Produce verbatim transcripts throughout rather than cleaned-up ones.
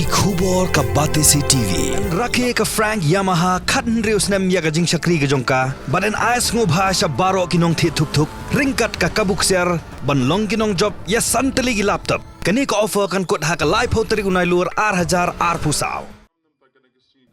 Ki khubor ka Batesi T V. Rakhe ka Frank Yamaha khathynriew snem ïa ka jingshakri ka jong ka. Bad yn ai sngewbha sha baroh ki nongthied thuk thuk ryngkat ka kabu ksiar ban long ki nongjop ïa san tylli ki laptop. Kane ka offer kan kut ha ka laiphew tarik u Nailur ar hajar arphew saw.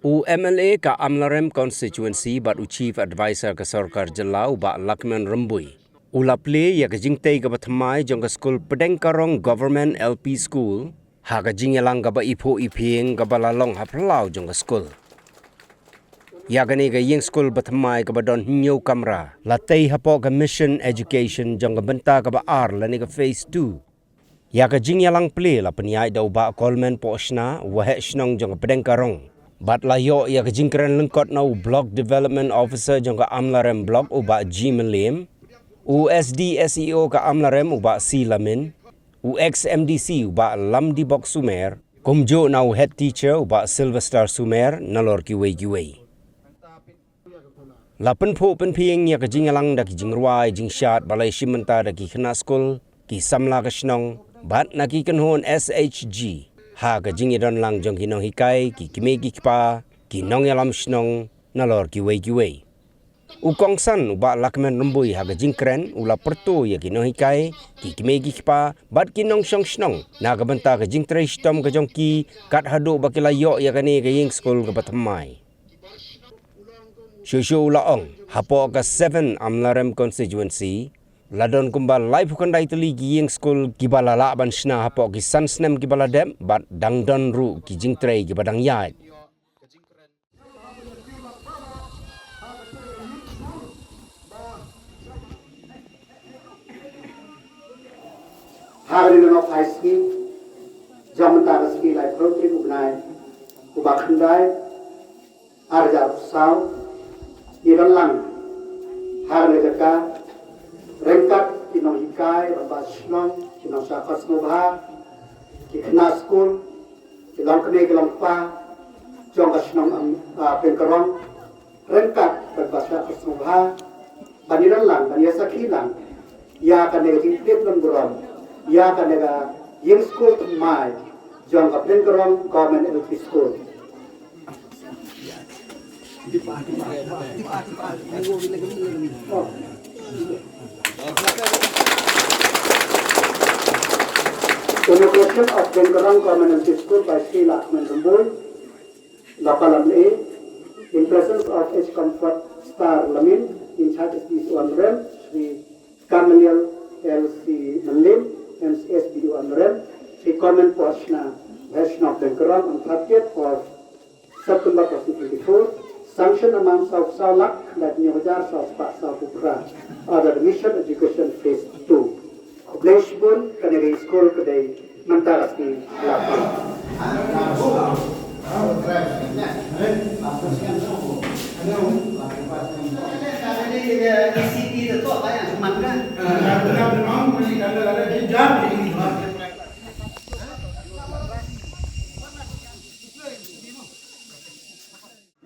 U M L A ka Amlarem Constituency bad u Chief Advisor ka Sorkar Jylla u Bah Lakman Rymbui u la plie ïa ka jingtei kaba thymmai jong ka skul Pdengkarong Government L P School ha ka jingïalang kaba iphuh iphieng kaba la long ha phyllaw jong ka skul. Ïa kane ka ïing skul ba thymmai kaba don hynñiew kamra la tei hapoh ka Mission Education jong ka bynta kaba ar lane ka Phase two. Ïa ka jingïalang plie la pynïaid da u Bah Kolmen Pohshna, u Waheh Shnong jong ka Pdengkarong. Bad la ïoh ïa ka jingkren lyngkot na u Block Development Officer jong ka Amlarem Block u Bah G Mylliem, u S D S E O ka Amlarem u Bah C Lamin, u ex M D C u Bah Lamdibok Sumer, kumjuh na u Head Teacher u Bah Sylvester Sumer, nalor kiwei kiwei. La pynphuh pynphieng ïa ka jingïalang da ki jingrwai jingshad ba la ïashim bynta da ki khynnah skul, ki samla ka shnong bad na ki kynhun S H G ha ka jingïadon lang jong ki nonghikai, ki kmie ki kpa, ki nongïalam shnong nalor kiwei kiwei. U kongsan u Bah Lakman Rymbui ha ka jingkren u la pyrto ïa ki nonghikai, ki kmie ki kpa bad ki nongshong shnong na ka bynta ka jingtrei shitom ka jong ki kat haduh ba ki la ïoh ïa kane ka ïing skul kaba thymmai. Shuh shuh u la ong, hapoh ka seven Amlarem Constituency la don kumba laiphew khyndai tylli ki ïing skul kiba la lah ban shna hapoh ki san snem kiba la dep bad dang don ruh ki jingtrei kiba dang ïaid. Ha kane ka nohphai sngi jong mynta ka sngi laiphew tarik u bnai uba khyndai ar hajar arphew saw, ngi don lang ha kane ka jaka ryngkat ki nonghikai, rangbah shnong, ki nongshah khot sngewbha, ki khynnah skul, ki longkmie ki longkpa jong ka shnong, em, ah, Pdengkarong, ryngkat bad ba shah khot sngewbha ban ïadon lang, ban ïasakhi lang ïa kane ka jingkit lem burom ïa kane ka ïing skul thymmai jong ka Pdengkarong Government L P School. Inauguration of Pdengkarong Government L P School by Shri Lakman Rymbui, Local M L A, in presence of H Comfort Star Lamin, in charge S D C Amlarem, Shri Gamaliel L C Mylliem, M C S D O Amlarem, Shri Kolmen Pohshna, Waheh Shnong Pdengkarong, on thirtieth of September twenty twenty-four, sanction amount saw saw lak, khyndai hynñiew hajar saw spah saw phew phra, under the Mission Education Phase two. Khublei shibun, kane ka ïing skul ka dei mynta ka sngi la plie.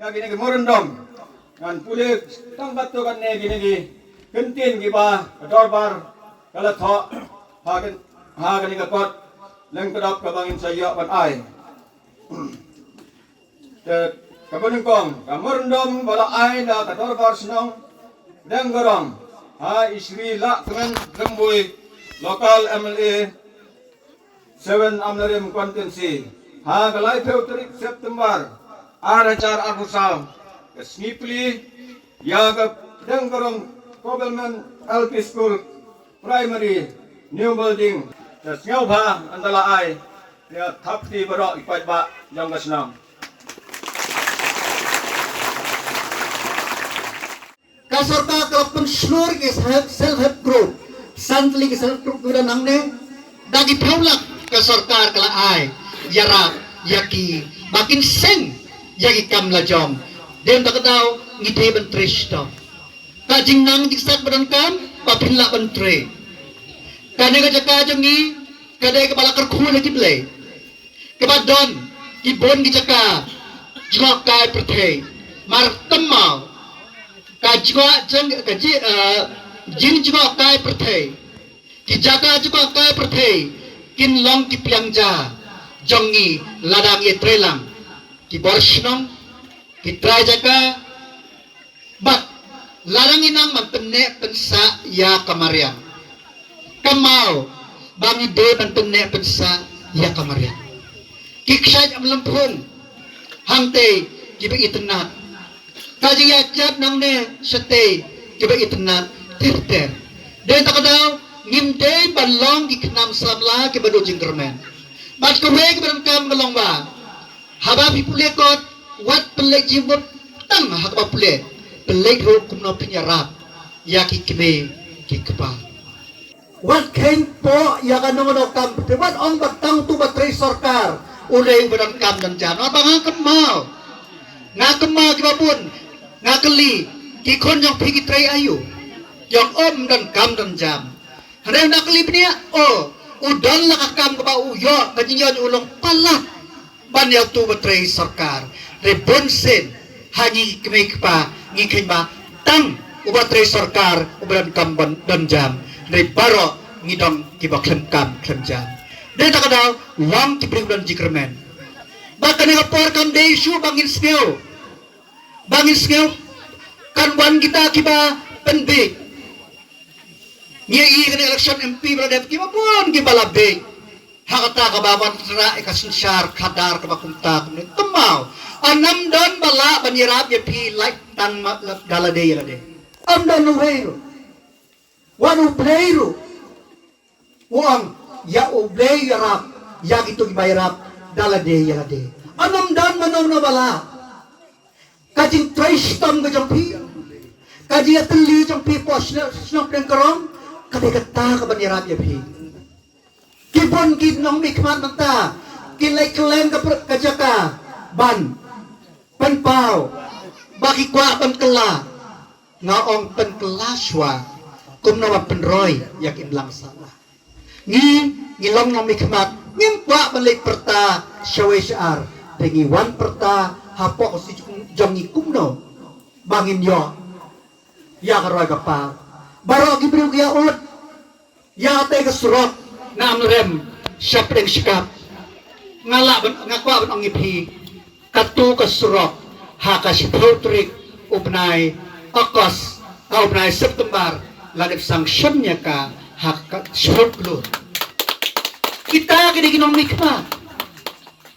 Ïa kine ki memorandum ngan pule tang katto katne kine ki kyntien kiba ka dorbar ka la thoh ha kane, ha kane ka kot lyngkdop kaba ngin sa ïoh ban ai. Te kaba nyngkong, ka memorandum ba la ai da ka dorbar shnong Pdengkarong ha i Shri Lakman Rymbui, local M L A, seven Amlarem Constituency, ha ka laiphew tarik September ar hajar arphew saw, ka sngi plie ïa ka Pdengkarong Government L P School Primary, new building. Te sngewbha ynda la ai ïa thap kti baroh ki paidbah jong ka shnong. Ka sorkar ka la pynshlur ki self, self help group. San tylli ki self help group ki don hangne. Da ki phew lak ka sorkar ka la ai ïarap ïa ki ba kin seng ïa ki kam la jong. Dei da ka daw ngi dei ban trei shitom. Ka jingnang jingsak ba donkam ba phin lah ban trei. Kane ka jaka jong ngi ka dei kaba la kyrkhu na ki Blei. Kaba don ki bun ki jaka jngohkai pyrthei. Mar tymmen ka jngoh jing, ka ji, eh, jingjngohkai pyrthei. Ki jaka jngohkai pyrthei kin long ki pliang ja. jong ngi lada ngi trei lang ki bor shnong, ki trai jaka, bad lada ngi nang ban pynneh pynsah ïa ka mariang. Kynmaw ba ngi dei ban pynneh pynsah ïa ka mariang. Ki kshaid Mawlymphung hangtei kiba itynnad. Ka jingïaid nangne shatei kiba itynnad ter ter. Dei ta ka daw ngim dei ban long ki khnam samla kiba duh jingkyrmen. Bad kawei kaba donkam ka long ba haba phi pule kot, wat pynleit jingmut tang ha kaba pule, pynleit ruh kumno phin ïarap ïa ki kmie ki kpa. Wat kheiñ poh ïa kano kano kam, te wat ong ba tang utu ba trei sorkar u dei uba donkam donjam. Namar ba nga kynmaw, nga kynmaw kiba bun, nga kylli, ki khun jong phi ki trei aïu? Ki ong ym donkam donjam. Hynrei nga kylli bniah, o, u don la ka kam kaba u ïoh, ka jingïoh jong u long palat ban ïa utu uba trei sorkar. Hynrei bunsien ha ngi ki kmie ki kpa ngi kheiñ ba tang uba trei sorkar uba donkam ban donjam. Hynrei baroh ngi don kiba khlem kam khlem jam. Dei ta ka daw long ki briew don jingkyrmen. Ba kane ka por kam dei shuh ba ngin sngew, ba ngin sngew kan wan kita kiba pynbiej. Ngi ïohi kane election M P ba la dep kiba bun kiba la biej. Ha kata kaba wan trah ïa ka synshar khadar kaba kumta kumne. Kynmaw, ym don ba lah ban ïarap ïa phi lait tang ma, da lade ïa lade. Ym don uwei ruh. Wat U Blei ruh u ong ïa U Blei ïarap ïa kito kiba ïarap da lade ïa lade. Ym don mano mano ba lah. Ka jingtrei shitom ka jong phi, ka jingïatylli jong phi hapoh shnong, shnong pdeng ka rong, ka dei kata kaban ïarap ïa phi. Ki bun ki nongmihkhmat mynta ki leit kylleng ka pyrthei ka jaka ban pynpaw ba ki kwah ban kylla. Nga ong pynkylla shuwa, kumno ban pynroi ïa ka imlang sahlang. Ngi, ngi long nongmihkhmat, ngim kwah ban leit pyrta shawei shaar, te ngi wan pyrta hapoh ka constituency jong ngi kumno ba ngin ïoh ïa ka roi ka par. Baroh ki briew ki ïa ud ïa katei ka surok na Amlarem sha pdeng Shakap. Nga lah ban, nga kwah ban ong ïa phi, kato ka surok ha ka shiphew tarik u bnai August, ha u bnai September la dep sanction ïa ka ha ka shiphew klur. Kita ki dei ki nongmihkhmat.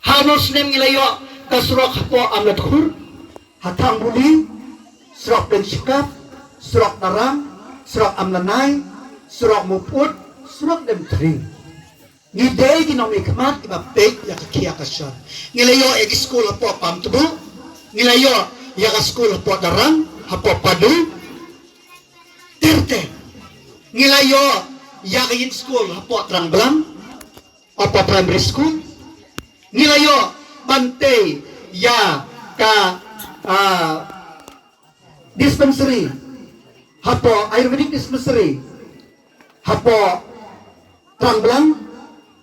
Ha u snem ngi la ïoh ka surok hapoh Amlatkhur, ha Thangbuli, surok pdeng Shakap, surok Darrang, surok Amlanai, surok Mawpud, surok Demthring. Ngi dei ki nongmihkhmat kiba peit ïa ka khia ka shon. Ngi la ïoh ïa ki skul hapoh Pamtbu, ngi la ïoh ïa ka skul hapoh Darrang, hapoh Padu. Ter ter. Ngi la ïoh ïa ka ïing skul hapoh Trangblang, Upper Primary School. Ngi la ïoh ban tei ïa ka, ah, dispensary hapoh, Ayurvedic dispensary hapoh Trangblang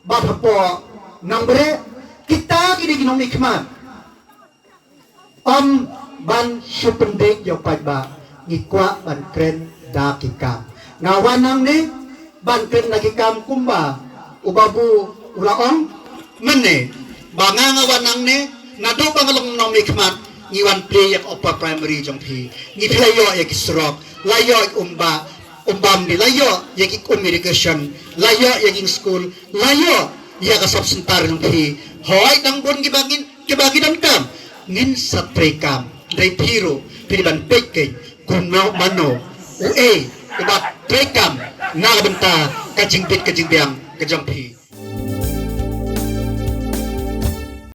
bad hapoh Nongbreh. Kita ki dei ki nongmihkhmat. Ym ban shu pyndik ïa u paidbah, ngi kwah ban kren da ki kam. Nga wan hangne ban kren da ki kam kumba u Babu u la ong mynne, ba nga, nga wan hangne naduh ba nga long nongmihkhmat, ngi wan plie ïa ka Upper Primary jong phi. Ngi phi la ïoh ïa ki surok, la ïoh ïa ki umbah, umbah mli, la ïoh ïa ki um irrigation, la ïoh ïa ki skul, la ïoh ïa ka sub center jong phi. Hooid, dang bun kiba ngin, kiba ki donkam, ngin sa treikam. Hynrei phi ruh phi dei ban peit kein kumno, mano uei uba treikam na ka bynta ka jingbit ka jingbiang ka jong phi.